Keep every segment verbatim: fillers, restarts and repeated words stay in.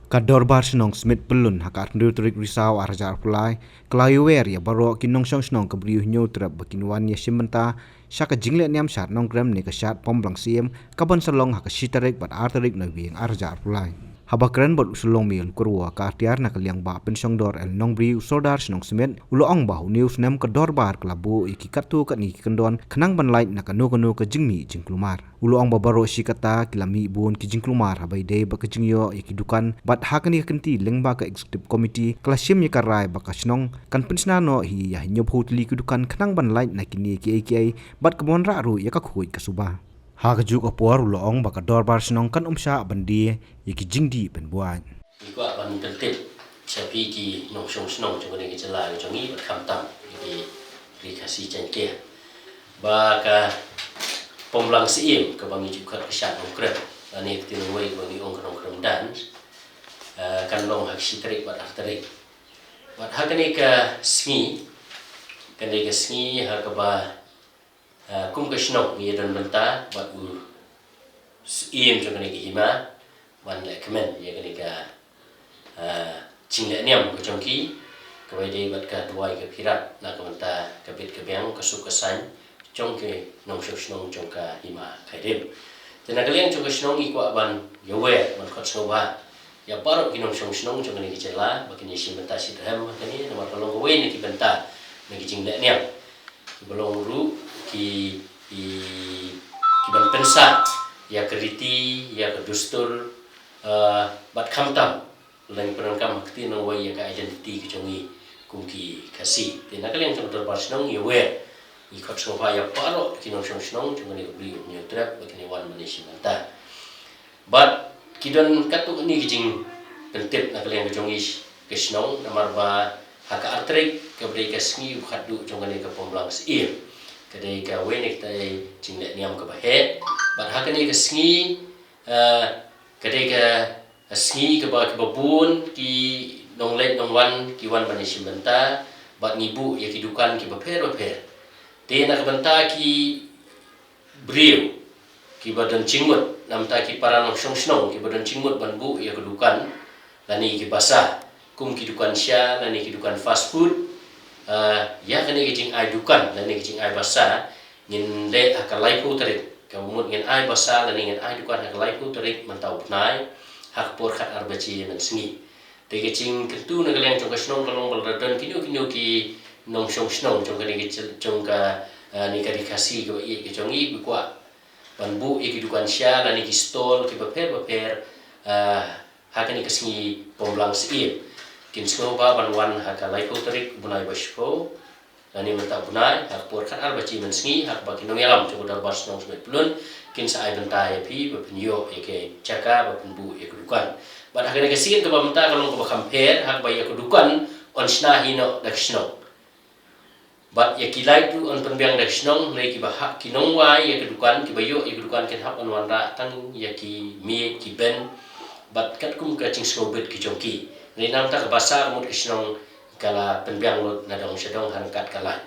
Ka Dorbar Shnong Smit Pyllun ha ka arphew tarik Risaw arhajar arphew lai ka la ïawer ïa baroh ki nongshong shnong ka Bri u Hynñiewtrep ba kin wan ïashim bynta sha ka jinglehniam shad Nongkrem ne ka shad Pomblang Syiem ka ban sa long ha ka shi tarik bad ar tarik Naiwieng arhajar arphew lai. Haba kren bad u Shyllangmei Lyngkyrwor, ka atiar na ka liang Bah Pynshongdor L Nongbri, u Sordar Shnong Smit, u la ong ba ha une u snem ka Dorbar ka la buh ïa ki katto katne ki kyndon khnang ban lait na kano kano ka jingmih jingkulmar. U la ong ba baroh shi katta ki la mih bun ki jingkulmar haba ïadei bad ka jingïoh ïa ki dukan, bad ha kane ka kynti lyngba ka Executive Committee ka la shim ïa ka rai ba ka shnong kan pynshna noh hi ïa hynñiewphew tylli ki dukan khnang ban lait na kine kiei kiei, bad ka ban wanrah ruh ïa ka khuid ka suba. Ha kajuh ka por u la ong ba ka Dorbar Shnong kan ym shah ban die ïa ki jingdih pynbuaid. Ngi kwah ban pyntip sha phi ki nongshong shnong jong kane ka jylla ka jong ngi bad khamtam ïa ki Ri Khasi Jaiñtia ba ka Pomblang Syiem kaba ngi ju khot ka shad Nongkrem, lane ka ktien nongwei kaba ngi ong ka Nongkrem Dance, eh, kan long ha ka shi tarik bad ar tarik. Bad ha kane ka sngi, kane ka sngi ha kaba, eh, kum ka shnong ngi ïadon bynta bad u Syiem jong kane ka hima ban leh kmen ïa kane ka, eh, jinglehniam ka jong ki kaba ïadei bad ka duwai ka phirat na ka bynta ka bit ka biang, ka suk ka saiñ jong ki nongshong shnong jong ka hima Khyrim. Te na ka liang jong ka shnong ngi kwah ban ïawer, ban khot sngewbha ïa baroh ki nongshong shnong jong kane ka jylla ba kin ïashim bynta shitrhem ha kane, namar ka long kawei na ki bynta na ki jinglehniam kiba long ruh ki, ki, ki ban pynsah ïa ka riti, ïa ka dustur, eh, bad khamtam lane pyndonkam ha ka ktien nongwei ïa ka identity ka jong ngi kum ki Khasi. Te na ka liang jong ka Dorbar Shnong ngi ïawer, ngi khot sngewbha ïa baroh ki nongshong shnong jong kane ka Bri u Hynñiewtrep ba kin wan ban ïashim bynta. Bad ki don katto katne ki jingpyntip na ka liang ka jong ngi ka shnong, namar ba ha ka ar tarik kaba dei ka sngi u khatduh jong kane ka Pomblang Syiem, ka dei kawei na kita ki jinglehniam kaba heh. Bad ha kane ka sngi, eh, ka dei ka sngi kaba, kaba bun ki nongleit nongwan ki wan ban ïashim bynta bad ngi buh ïa ki dukan kiba pher bapher. Te na ka bynta ki briew kiba don jingmut, na ka bynta ki para nongshong shnong kiba don jingmut ban buh ïa ka dukan lane ki basa, kum ki dukan sha lane ki dukan fast food, eh, ïa kane ka jingai dukan lane ka jingai basa ngin leh ha ka laiphew tarik. Kaba mut ngin ai basa lane ngin ai dukan ha ka laiphew tarik mynta u bnai ha ka por khatar baje mynsngi. Te ka jingkyntu na ka liang jong ka shnong ka long ba lada don kino kino ki nongshong shnong jong kane ka jyl-, jong ka, eh, ne ka Ri Khasi kaba ïeit ka jong ngi, ki kwah ban buh ïa ki dukan sha lane ki stall kiba pher bapher, eh, ha kane ka sngi Pomblang Syiem, kin sngewbha ban wan ha ka laiphew tarik u bnai ba shiphew lane mynta u bnai ha ka por khatar baje mynsngi, ha kaba ki nongïalam jong ka Dorbar Shnong Smit Pyllun kin sa ai bynta ïa phi ba phin ïoh ïa ka jaka ba phin buh ïa ka dukan. Bad ha kane ka sien kaba mynta ka long kaba kham pher, ha kaba ïa ka dukan yn shna hi noh da ka shnong. Bad ïa ki light ruh yn pynbiang da ka shnong, hynrei kiba hap, ki nongwai ïa ka dukan, kiba ïoh ïa ka dukan kin hap yn wanrah tang ïa ki miej, ki ben, bad katkum ka jingsngewbit ka jong ki. Hynrei na ka bynta ka basa ka mut ka shnong ka la pynbiang lut na dong sha dong ha ryngkat ka light.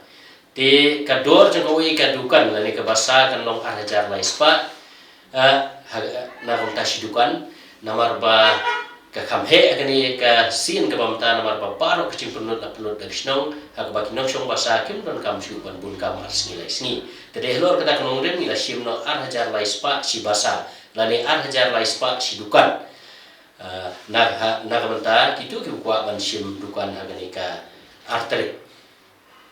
Te ka dor jong kawei ka dukan lane ka basa kan long ar hajar lai spah, eh, ha, na ka bynta shi dukan, namar ba ka kham heh ha kane ka sien kaba mynta, namar ba baroh ka jingpynlut la pynlut da ka shnong, ha kaba ki nongshong basa kim donkam shuh ban bun kam ar sngi lai sngi. Te dei halor kata ka nongrim ngi la shim noh ar hajar lai spah shi basa lane ar hajar lai spah shi dukan. Eh, na ha, na ka bynta kito kiba kwah ban shim dukan ha kane ka ar tarik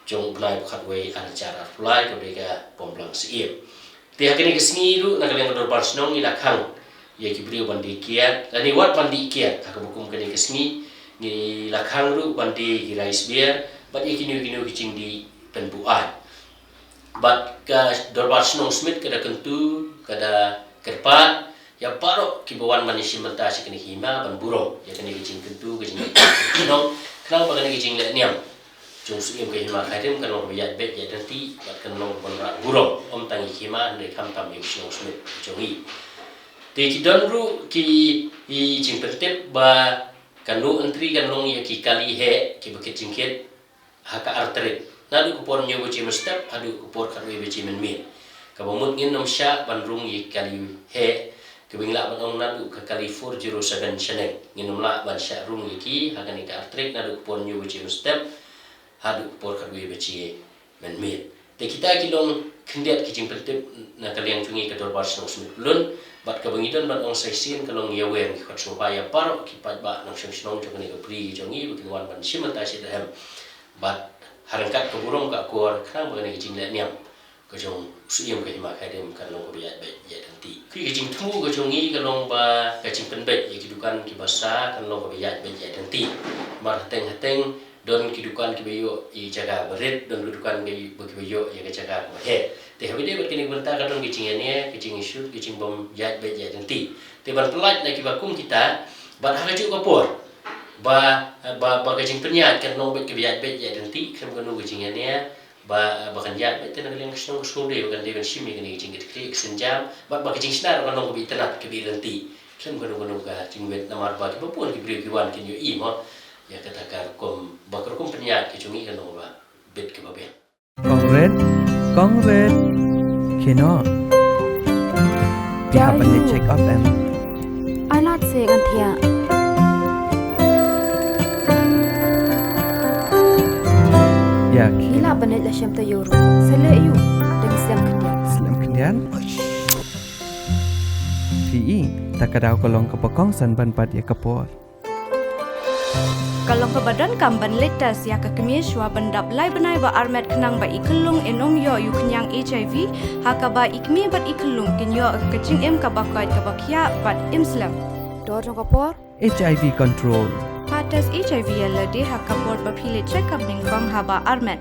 jong u bnai ba khatwei ar hajar arphew lai, kaba dei ka Pomblang Syiem. Te ha kane ka sngi ruh na ka liang ka Dorbar Shnong ngi la khang ïa ki briew ban die kiad lane wat ban die kiad, ha kaba kum kane ka sngi ngi la khang ruh ban die ki rice beer bad ïa kino kino ki jingdih pynbuaid. Bad ka Dorbar Shnong Smit ka da kyntu, ka da kyrpad ïa baroh kiba wan ban ïashim bynta sha kane ka hima ban burom ïa kane ka jingkyntu, ka jingkyntu ka shnong, khnang ba kane ka jinglehniam jong u Syiem ka hima Khyrim kan long kaba ïaid beit ïaid ryntih bad kan long kaba wanrah burom ym tang ïa ka hima hynrei khamtam ïa ka shnong Smit jong ngi. Te ki don ruh ki, ki jingpyntip ba ka no entry kan long ïa ki kali heh kiba kit jingkit ha ka ar tarik, naduh ka por hynñiew baje mynstep haduh ka por khatwei baje mynmiet. Kaba mut ngin ym shah ban rung ïa ki kali heh Kaba ngi lah ban ong naduh ka kali four zero seven shaneng, ngin ym lah ban shah rung ïa ki ha kane ka artylli naduh ka por hynñiew baje mynstep haduh ka por khatwei baje mynmiet. Te kita ki long khyndiat ki jingpyntip na ka liang jong ngi ka Dorbar Shnong Smit Pyllun, bad kaba ngi don ban ong sa shisien ka long ïa weng ki khot sngewbha ïa baroh ki paidbah nongshong shnong jong kane ka pyrthei jong ngi ba kin wan ban shim bynta shitrhem bad ha ryngkat ka burom ka akor khnang ba kane ka jingleh niam ka jong u Syiem ka Hima Khadem kan long kaba ïaid beit ïaid ryntih. Ki, ka jingthmu ka jong ngi ka long ba ka jingpynbeit ïa ki dukan kiba sa kan long kaba ïaid beit ïaid ryntih. Namar hateng hateng don ki dukan kiba ïoh ïa ki jaka ba rit, don ki dukan kiba, kiba ïoh ïa ka jaka kaba heh. Te haba ïadei bad kane ka bynta ka don ka jingïania, ka jingïashut, ka jingbym ïaid beit ïaid ryntih. Te ban pyllait na kiba kum kita, bad ha kajuh ka por ba, ba, ba ka jingpynïaid kan long beit kaba ïaid beit ïaid ryntih, khlem kano ka jingïania ba, ba kan ïaid beit te na ka liang ka shnong ka sngewdei ba kan dei ban shim ïa kane ka jingkitkhlieh ka sienjam, bad ba ka jingshna ruh kan long kaba itynnad kaba iryntih, khlem kano kano ka jingwit, namar ba kiba bun ki briew ki wan kin ïohi mo ïa kata ka rukom, ba ka rukom pynïaid ka jong ngi kan long kaba bit kaba biang. Kong Rit, Kong Rit. Khie noh. Phi hap ban leit check up em? Ai lad se ngan thiah. Ïa, khie. Ngi lah ban leit la shem taïew ruh. Sa leh aïu? Dang slem khyndiat. Slem khyndiat? Phi i, ta ka daw ka long kaba kongsan ban bat ïa ka por. Ka long kaba donkam ban leit test ïa ka kmie shuwa ban dap lai bnai ba armet khnang ba i khyllung in ym ïoh ïa u khñiang H I V, ha kaba i kmie bad i khyllung kin ïoh ka jingim kaba koit kaba khiah bad im slem. Dor jong ka por. H I V control. Pha test H I V ïa lade ha ka por ba phi leit check up nyngkong haba armet.